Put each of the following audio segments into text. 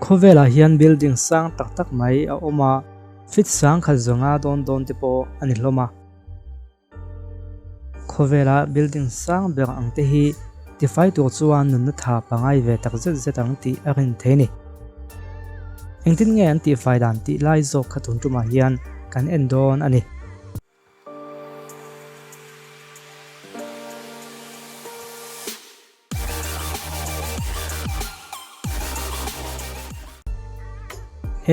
Khawvelah hian building sang tak tak mai a awm a, feet 10,000 zawnga dawn dawn te pawh a ni hlawm a. Khawvela building sang ber ang te hi tifai tur chuan nunna tha pangai ve tak zet zet ang tih a rin thei a ni. Engtin nge an tihfai dan tih lai zawk kha tun tumah hian kan en dawn a ni.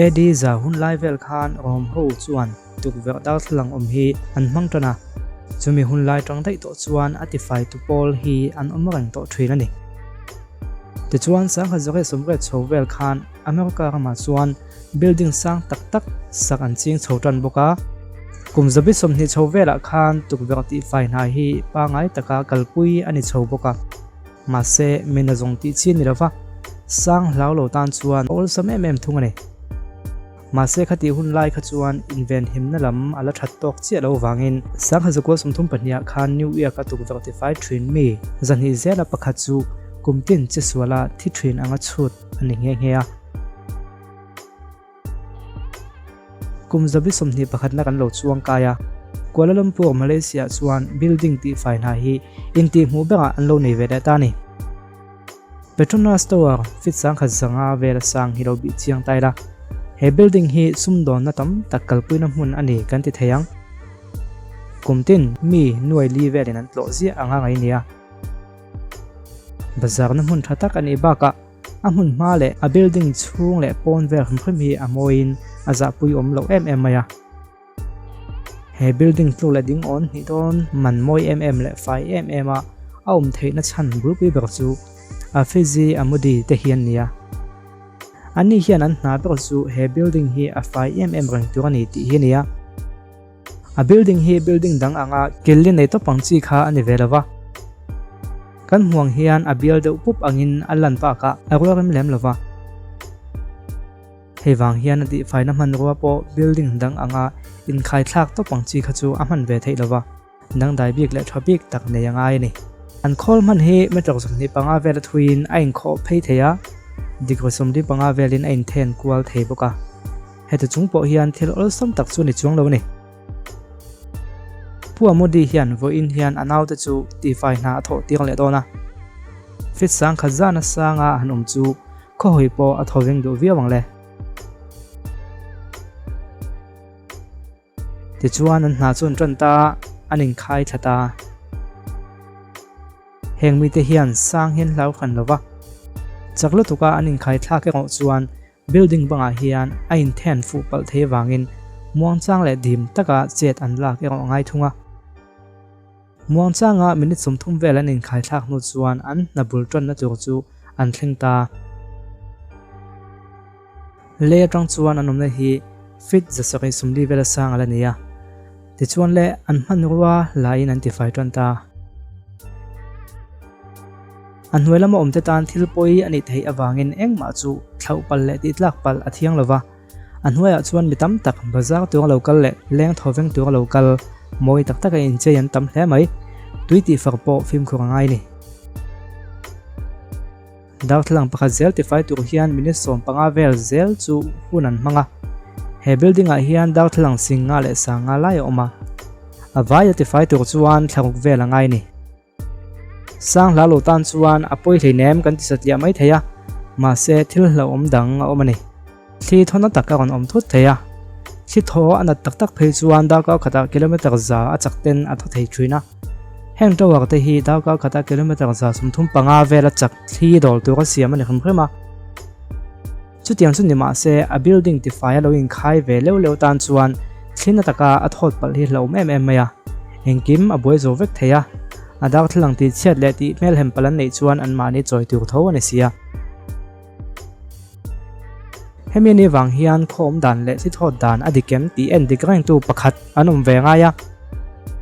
AD za hun lai vel khan Rom ho chuan tukverh darthlalang awm hi an hmang tan a, chumi hun lai tang daih tawh chuan a tifaitu pawl hi an awm reng tawh thin a ni. Tichuan 1880 chho vel khan America ramah chuan Building sang tak tak sak an ching chho tan bawk a, kum 20 chho velah khan tukverh tihfai hna hi pangai taka kalpui a ni chho bawk a. Mahse, mina zawng tih chi a ni lova, sang hlau lo tan chuan a awlsam em em thung a ni. Mahse, khatih hun lai kha chuan invenhimna lam a la that tawk chiah lo vangin 1932 ah khan New York-a tukverh tifai thin mi 200 zela pakhat chu kum tin chesuala thi thin anga chhut a ni nghe nghe a. Kum 21 na kan lo chuang kai a, Kuala Lumpur, Malaysia chuan building tihfai hna hi intihhmuh berah an lo nei ve leh ta a ni. Petronas Tower feet 1005 vela sang hi lo bih chiang ta ila, he building hi sumdawnna tam tak kalpuina hmun a ni kan ti thei ang. Kum tin mi nuai li velin an tlawh ziah anga ngai nia. Bazarna hmun tha tak a nih bakah A hmun hma leh a building chhung leh pawn vel hrim hrim hi a mawiin a zahpui awm loh em em mai a. He building tluk leh ding awn hnih dawn man mawi em em leh fai em em a a awm theihna chhan bulpui ber chu Afizi Amudi te hi an ni a. Anni hian an hna ber chu he building hi a fai em em reng tur a ni tih hi a ni a. A building hi building dang anga killi nei tawp ang chi kha a ni ve lo va. Kan hmuang hian a bial deuh pup angin a lan bakah a rual rem lem lo va. Hei vang hian a tihfaina hmanrua pawh building dang anga inkhaithlak tawp ang chi kha chu a hman ve theih lo va. Dangdai bik leh tha bik tak nei a ngai a ni. An khawl hman hi meter 25 vel a thuiin a inkhawh phei thei a, degree 75 velin a inthen kual thei bawk a. Heti chung pawh hian thil awlsam tak chu ni chuang lo a ni. Pu Amudi hian vawiin hian a naute chu tifai hna a thawh tir leh dawn a. Fit 10,000 zana sanga han awm chu khawhawi pawh a thaw veng duh viau ang le. Tichuan an hna chu an tan ta a, an inkhai thla ta. Heng mite hian sang hian hlau hran lo va, chak lutuka an inkhai thlak erawh chuan building bangah hian a inthen fuh palh thei avangin muangchang leh dim taka chet an lak erawh a ngai thung a. Muangchanga minute 30 vel an inkhai thlak hnu chuan an hna bul tanna tur chu an thleng ta. Lei atang chuan an awmna hi feet 740 vel a sang a la ni a. Tichuan le an hmanrua laiin an tifai tan ta. A hnuai lama awmte tan thil pawi a nih theih avangin engmah chu thlauh palh leh tihtlak palh a thiang lova. A hnuaiah chuan mi tam tak bazar tura lo kal leh leng thaw veng tura lo kal mawi tak taka inchei an tam hle mai. Tui tihfar pawh fimkhur a ngai a ni. Darthlalang pakhat zel tifai tur hian minute 15 vel zel chu hun an hmang a. He building ah hian darthlalang 50 leh 50 lai a awm a. A vaia tifai tur chuan thlaruk vel a ngai a ni. Sang hla lo tan chuan a pawi hleinem kan ti satliah mai thei a, mahse thil hlauhawm dang a awm a ni. Thli thawna tak a rawn awm thut thei a, thli thaw a nat tak tak phei chuan darkar khatah kilometer za a chak ten a thaw thei thin a. Heng tower te hi darkar khatah kilometer 135 vel a chak thli dawl tur a siam a ni hrim hrim a. Chutiang chu ni mahse a building tifai a lo inkhai ve leuh leuh tan chuan thli na taka a thawt palh hi hlauhawm em em mai a. Engkim a buai zo vek thei a, a darthlalang tih chhiat leh tih hmelhem palh an neih chuan anmahni chawi tur tho a ni si a. Hemi ni vang hian khaw awm dan leh thli thawt dan a dik em tih en dik rengtu pakhat an awm ve ngai a.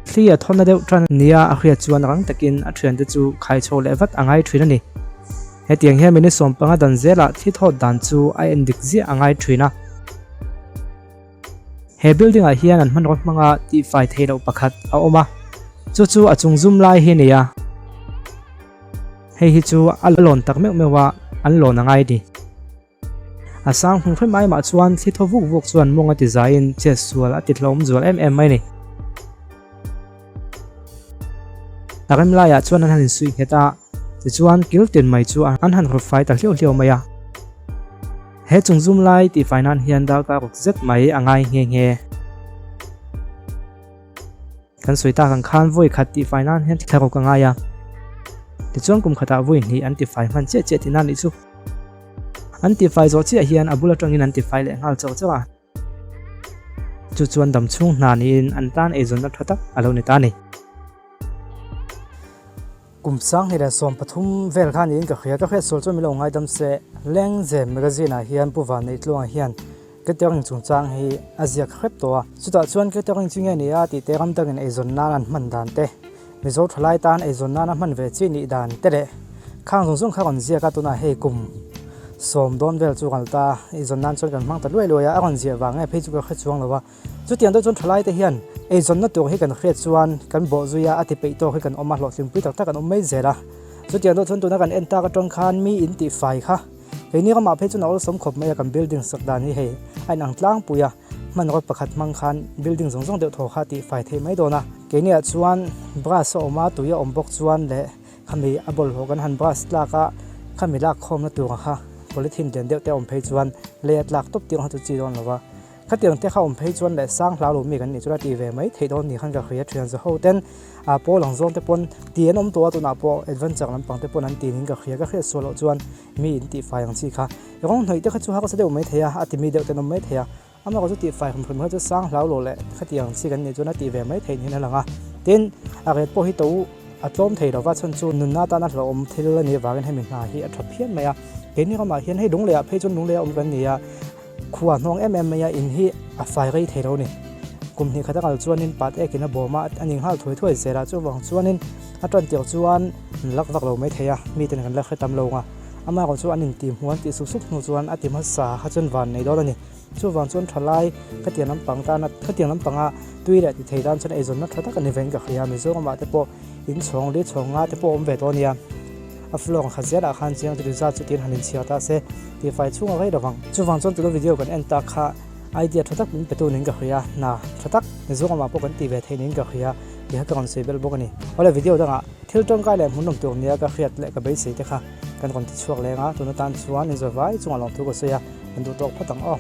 Thli a thawna deuh tan nia a hriat chuan rang takin a thiante chu khai chho leh vat a ngai thin a ni. Hetiang hian minute 15 dan zelah thli thawt dan chu a en dik ziah a ngai thin a. He building ah hian an hmanraw hmanga tihfai theih loh pakhat a awm a, chu chu a chung zum lai hi a ni a. Hei hi chu a lawn tak meuh meuh a, an lawn a ngai a ni. A sang hmun hrim ai mah chuan thli thaw vuk vuk chuan mawng a ti zaiin chet sual a ti hlawm zual em em mai a ni. A rem laiah chuan an han insuih nghet a, tichuan kil tin mai chu an han rawt fai ta hliau hliau mai a. He chung zum lai tihfai nan hian darkar ruk zet mai a ngai nghe nghe. Kan sawi tak ang khan vawi khat tihfai nan hian thla ruk a ngai a, tichuan kum khatah vawi hnih an tifai hman chiah chiah tihna a nih chu. An tifai zawh chiah hian a bul atangin an tifai leh nghal chauh chauh a. Chu chuan dam chhung hna niin an tan eizawnna tha tak a lo ni ta a ni. Kum 2013 vel kha niin ka hria, ka hriat sual chuan min lo ngaidam se. Lengzem magazine ah hian Pu Vanneih-Tluanga hian catering chungchang hi a ziak hrep tawh a. Chutah chuan catering chu nge ni a tih te ram dangin eizawn nan an hman dan te, Mizo thalai tan eizawn nana hman ve chi nih dan te leh khang zawng zawng kha rawn ziak a, tunah hei kum sawm dawn vel chu kal ta, eizawn nan chuan kan hmang ta luai luai a, a rawn ziah vang nge phei chu ka hre chuang lo a. Chutiang deuh chuan thalai te hian eizawnna tur hi kan hriat chuan kan bawh zui a, a ti peih tawk hi kan awm a, hlawhtlinpui tak tak an awm mai zel a. Chutiang deuh chuan tuna kan en tak atang khan mi in tih fai kha keini ramah phei chuan a awlsawm khawp mai a, kan building sak dan hi hei a inang tlangpui a, hmanraw pakhat hmang khan building zawng zawng deuh thaw kha tih fai theih mai dawn a. Keiniah chuan brush a awm a, tui a awm bawk chuan leh khami a bawlhhlawh kan han brush tlak a, khami lak khawmna tura kha polythene lian deuh te a awm phei chuan lei a tlak tawp tir ang kha chu chi dawn lo va. Khatiang te kha awm phei chuan leh sang hlau lo mi kan nih chuan a tih ve mai theih dawn ni khan ka hria thian za ho ten a pawl ang zawng te pawn ti an awm tawh a tunah pawh adventure lampang te pawn an ti niin ka hria ka hriat sual loh chuan mi in tih fai ang chi kha rawng hnawih te kha chu harsa deuh mai thei a a ti mi deuh ten awm mai thei a amaherawh chu tih fai hrim hrim kha chu sang hlau lo leh khatiang chi kan nih chuan a tih ve mai theih niin a lang a tin a ret pawh hi to a tlawm thei lova chhan chu nunna atana hlauhawm thil a nih avangin hemi hna hi a tha phian mai a keini ramah hian hei lung lehah phei chuan lung leh a awm kan ni a. Khua hnawng em em mai a, in hi a fai rei thei lo a ni. Kum hnih khat a kal chuanin pat ekin a bawm a, a ning nghal thuai thuai zel a, chuvang chuanin a tan tirh chuan an lak vak lo mai thei a, miten kan la hre tam lo nga. Amaherawh chu an intih hmuh an tih sup sup hnu chuan a ti hmasa kha chuan van nei dawn a ni. Chuvang chuan thalai khatiang lampang tana khatiang lampanga tui leh ti thei tan chuan eizawnna tha tak a ni vein ka hria a, Mizoramah te pawh inchhawng li chhawng nga te pawh a awm ve tawh a nia. A floor kha zelah khan chiang chu zat chu tiin han inchhiar ta se tihfai chhung a rei lovang. Chuvang chuan tuna video kan en tak kha idea tha tak min petu niin ka hria, hna tha tak Mizoramah pawh kan ti ve thei niin ka hria tih kha ka rawn sawi belh bawk a ni. Awle video dangah thil tawngkai leh hmuhnawm tur nia ka hriat leh ka beisei te kha kan rawn ti chhuak leng a, tuna tan chuan inzawvai chungah lawmthu ka sawi a, kan duh tawk phawt ang aw.